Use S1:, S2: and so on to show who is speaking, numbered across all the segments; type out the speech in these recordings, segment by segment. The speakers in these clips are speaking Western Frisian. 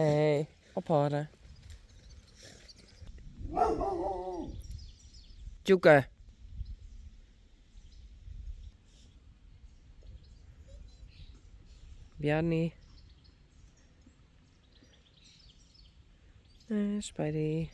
S1: Hey, ophâlde. Djoeke. Bjarni. En Spidey.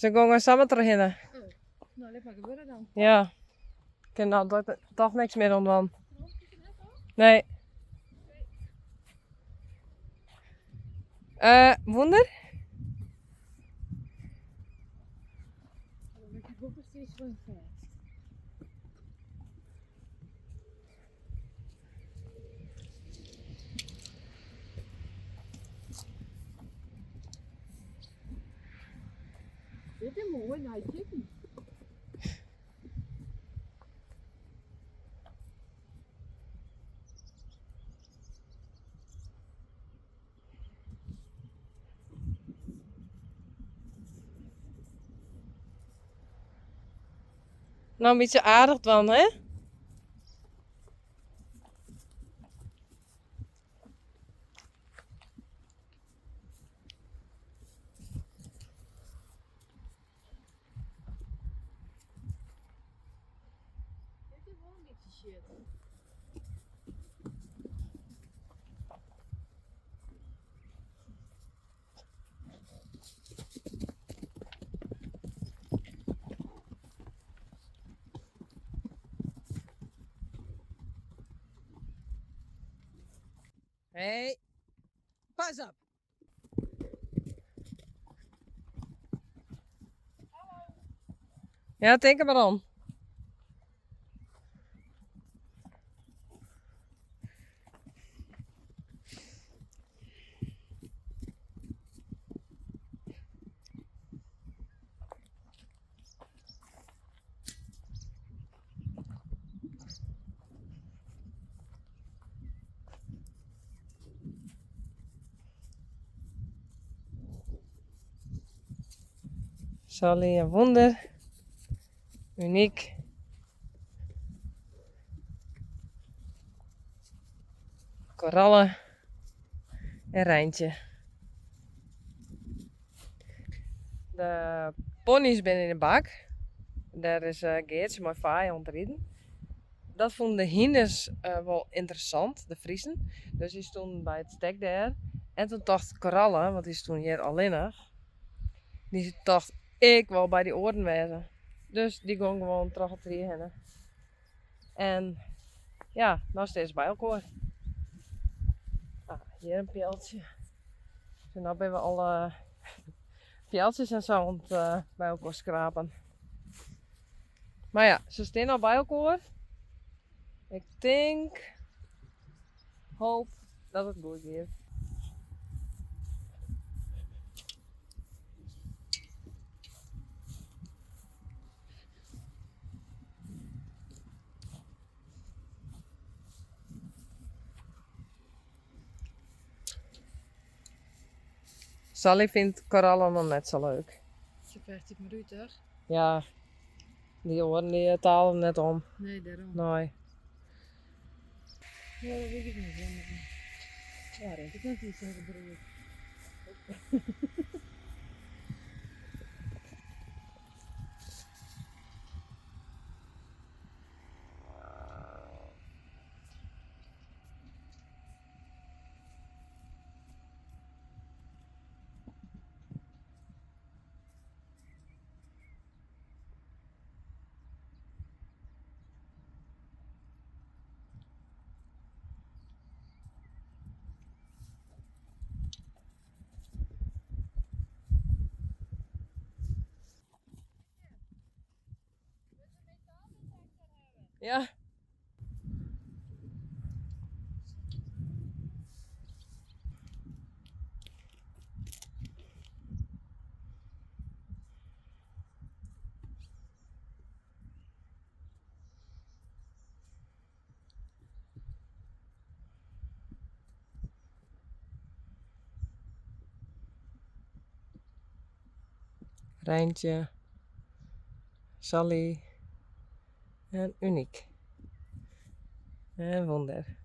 S1: Se gongen samar trochhinne.
S2: No, lit mar gebeuren dan.
S1: Ja. Kin no toch niks mear oan dwaan. Nee. Wûnder?
S2: Dit is moai, nei chicken.
S1: No in bytsje aardich dwaan, hè?
S2: Dit is wol in bytsje shit.
S1: Hey, pas op. Ja, tink der mar om. Sally en Wûnder. Unyk. Koralle en Reintje. De pony's binne yn de bak. Dêr is Geartsje mei Faai oan it riden. Dat fûnen de hynders wol ynteressant, de Friezen. Dus dy stoenen by it stek dêr. En toen tocht Koralle, want dy stûn hjir allinnich, dy tocht ik wol by dy oaren wêze. Dus dy gong gewoan troch it trie hinne. En ja, no stean se by elkoar. Ah, hjir in pealtsje. Dus no binne we alle pealtsjes en sa oan it by elkoar skrapen. Mar ja, se stean al by elkoar. Ik tink, hoop dat it goed giet. Sally fynt korallen noch net sa leuk.
S2: Se fêst it mar út, toch?
S1: Ja, dy oaren dy talen net om.
S2: Nee, dêrom.
S1: Nee.
S2: Ja, dat wit ik net. Ja, rint ik net iets in de broer.
S1: Ja. Reintje, Sally en Uniek. En Wonder.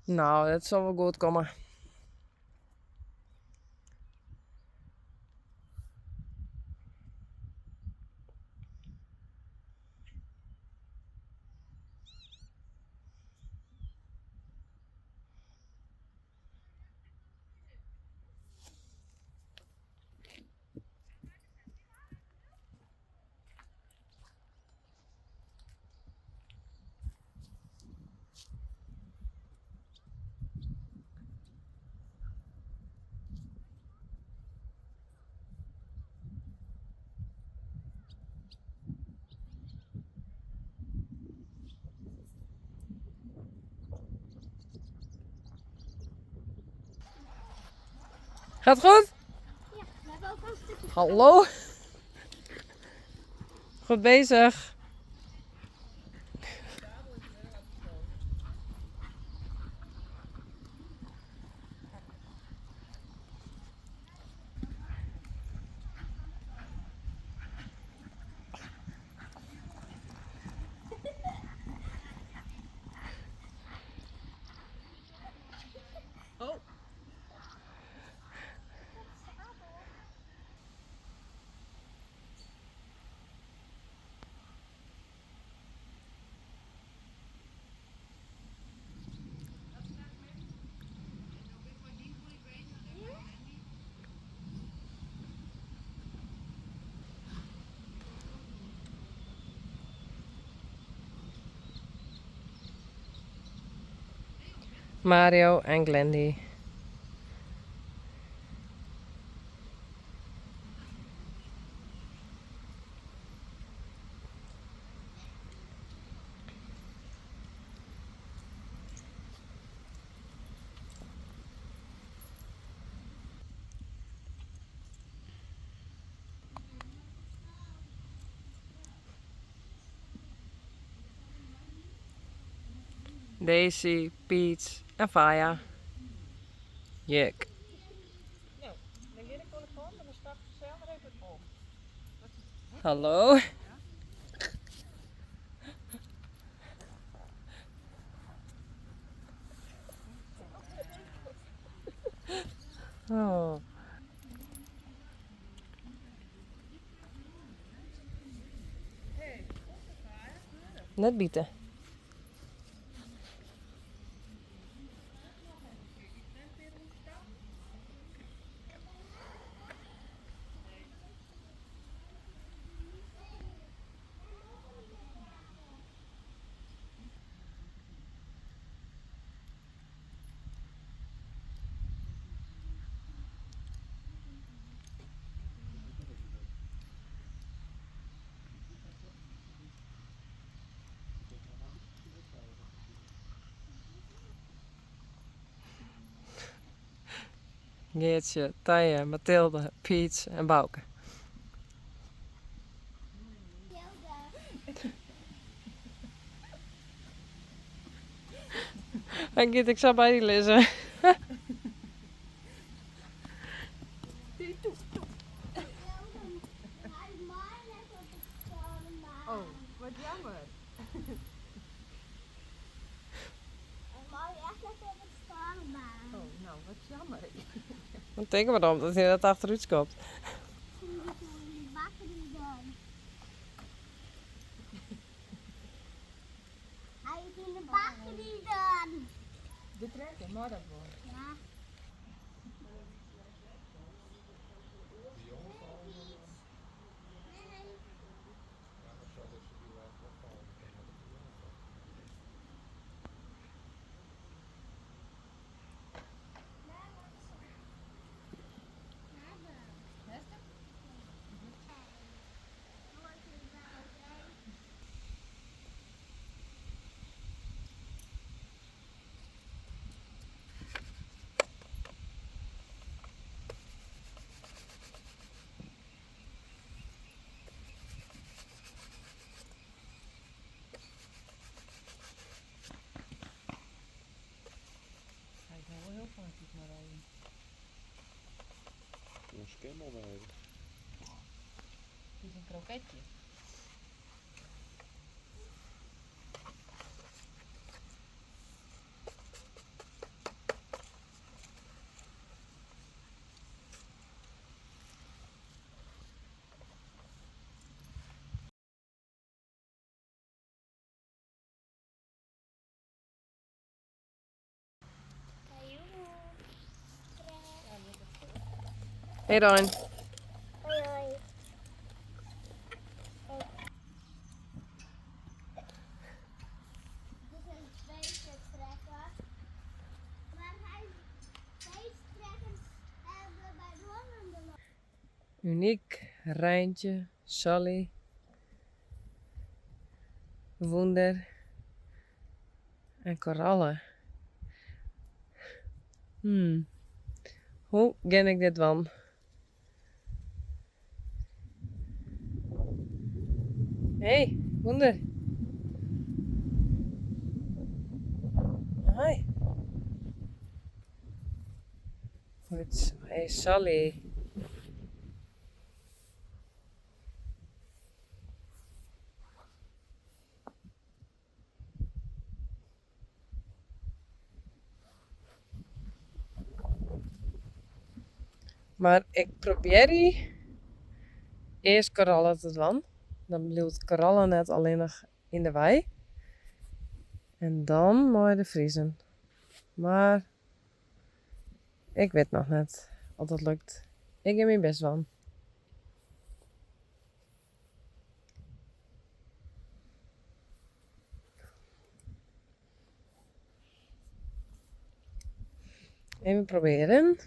S1: No, dat sil wol goed komme. Gaat het goed?
S3: Ja, we hebben ook al een stukje.
S1: Hallo? Goed bezig. Mario en Glendy. Daisy, Peach en Faya. Jik. Nou, dan ga ik voor de kant en dan stap ik zelf weer even om. Hallo. Oh. Net bieten. Geertje, Tije, Mathilde, Piet en Bouke. En Giet, ik zou bij die lezen.
S3: Oh,
S1: wat jammer.
S3: Oh,
S1: nou, wat jammer. Dan teken maar om dat hij dat achteruit skopt.
S3: Hij is in de bak dan.
S1: De trekker, maar dat wordt.
S3: Ja.
S2: petje.
S1: Hey Rein.
S3: Hoi hoi. Dit is een tweede trekker. Maar hij, deze trekkers hebben bij de honden
S1: Uniek, Reintje, Sally, Wûnder en Koralle. Hmm. Hoe gean ik dit dwaan? Hey, Wûnder. Hi. Goed. Hey, Sally. Mar ik probearje earst Koralle te dwaan. Dan bliuwt Koralle net allinnich yn de wei. En dan mei de Friezen. Mar ik wit noch net oft dat lukt. Ik gean myn bêst dwaan. Even proberen.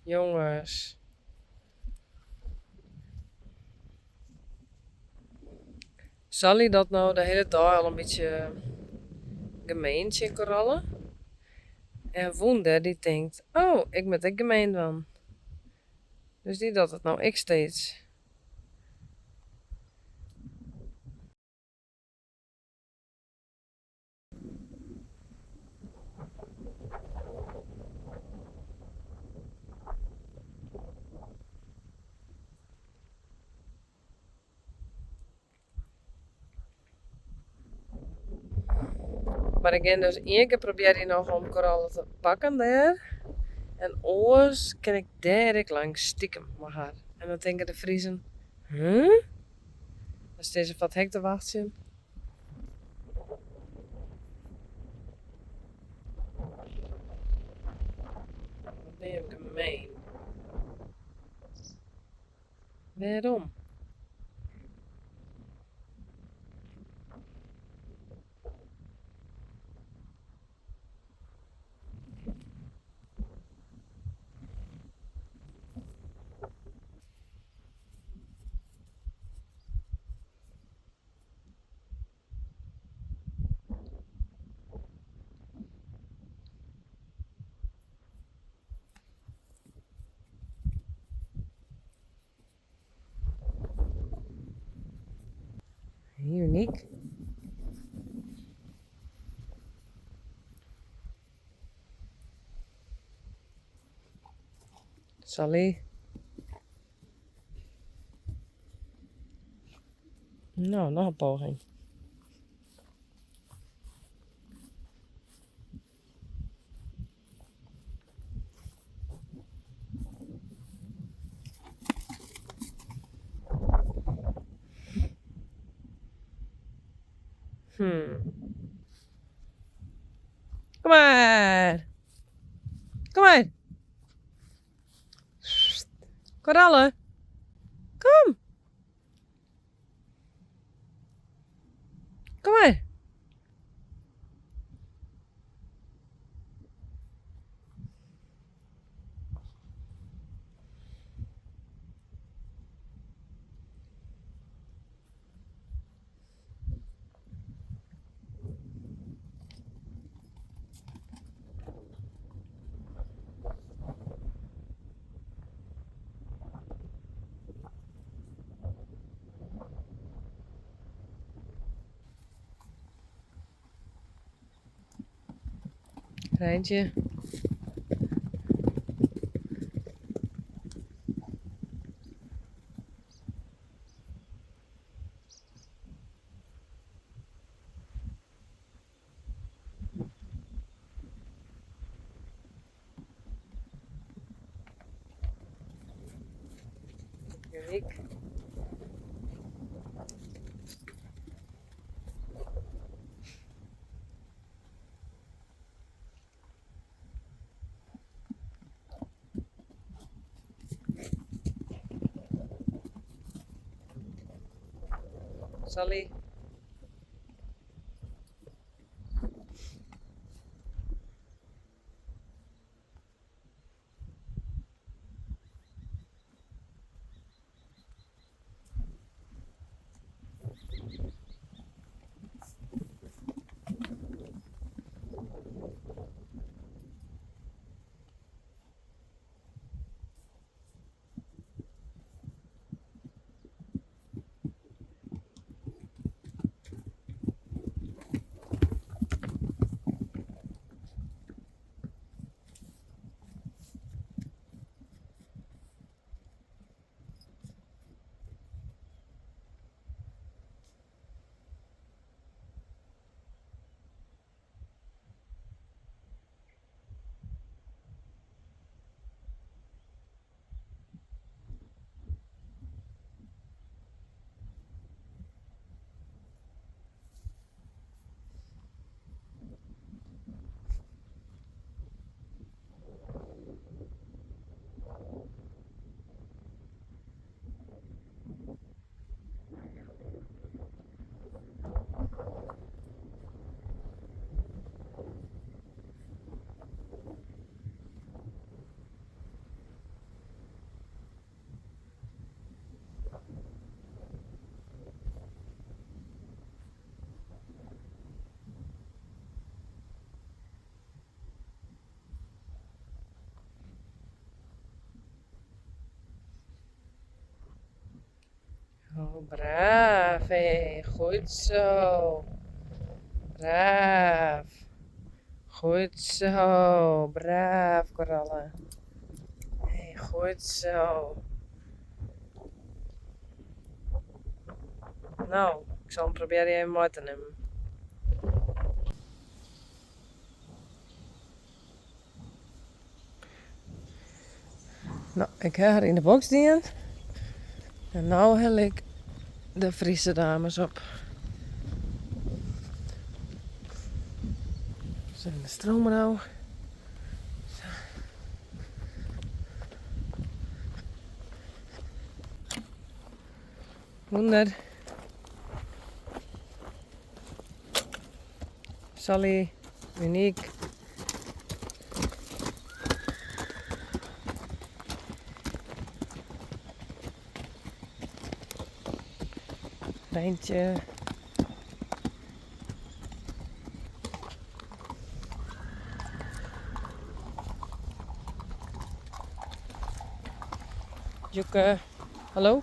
S1: Jonges. Sally docht no de hiele dei al in bytsje gemeen tsjin Koralle. En Wûnder dy tinkt, oh, ik moat ek gemeen dwaan. Dus dy docht it no ek steeds. Mar ik gean dus ien kear probearje noch om Koralle te pakken dêr. En oars kin ik dêr ek langs stikem mei har. En dan tinke de Friezen, huh? Dan stean se foar it hek te wachtsjen. Wat binne jim gemeen. Wêrom? Uniek. Sally. No, noch in poging. Kom mar. Kom mar. Koralle. Kom. Kom mar. Reintje. Uniek. Sally. Oh, braaf, hé. Goed zo. Braaf. Goed zo. Braaf, Koralle. Hey, goed zo. Nou, ik zal hem proberen even mei te nimmen. No, ik ha har yn de boks dien. En no hel ik de Friese dames op. Even de stroom ôf. Sa. Wûnder. Sally, Uniek. Reintje. Joeke. Hallo?